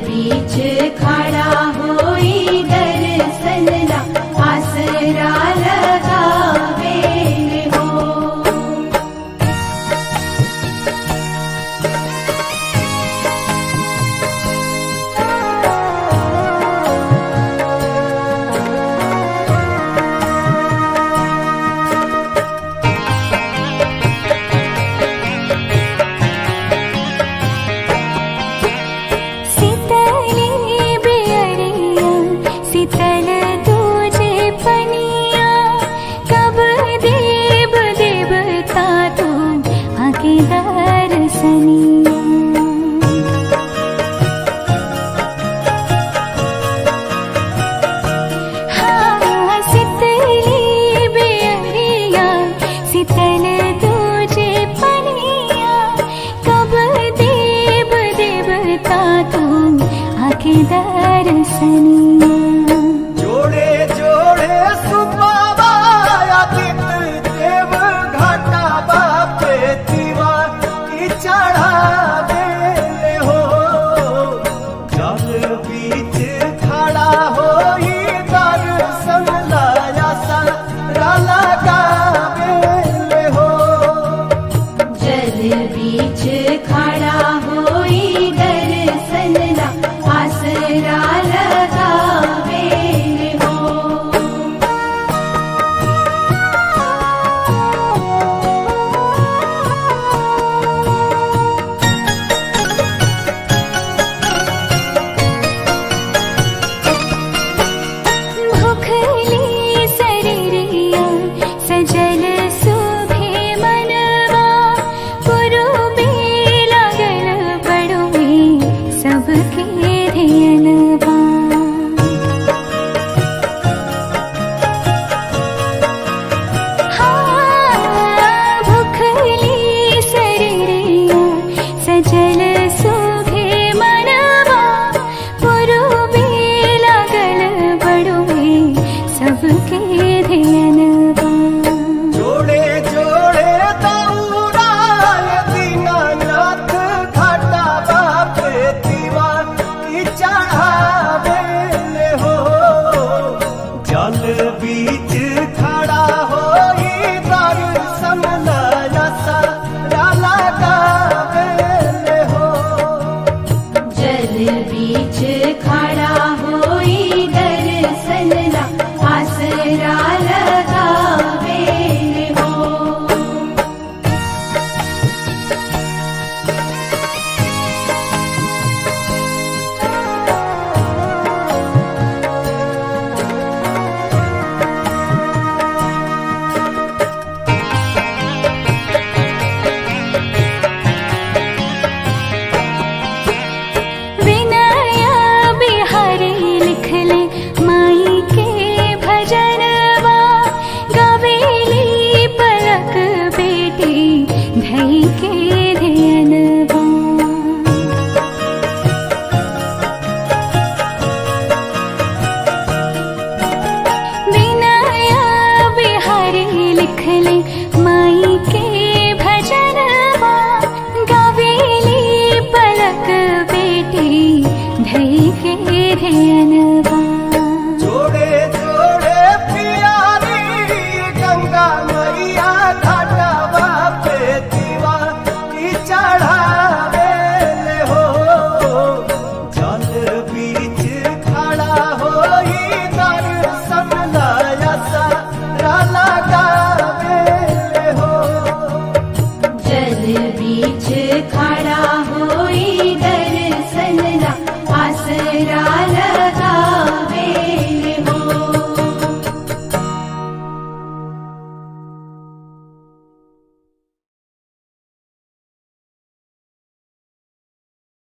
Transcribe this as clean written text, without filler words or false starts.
बीच खड़ा होई दर्शन ला आसरा लगावे हो। शीतली बेअरिया शीतल दूजे पनिया, कब देव देवता तू आके दर्शनिया। हाँ शीतली बेअरिया शीतल दूजे पनिया, कब देव देवता तू आके दर्शनिया। जोड़े जोड़े सुपावा आदित्य देव घाटा बापे दीवा की चढ़ावे हो। जल बीच खड़ा होई दर्शन लाया सारा लगावे हो। जल बीच खड़ा होई दर्शन ला आसरा लगावे हो। भुखली शरीरिया सजल सुभे मनवा, पुरुबे लागल बड़ुए सबके धियनवा। हाँ भुखली शरीरिया सजल सुभे मनवा, पुरुबे लागल बड़ुए सबके धियनवा। जोड़े जोड़े दौरा दीनानाथ घाटा बापे दीवा की चढ़ावे हो। जल बीच खड़ा होई दर्शन लाया सारा लगावे हो। जल बीच खड़ा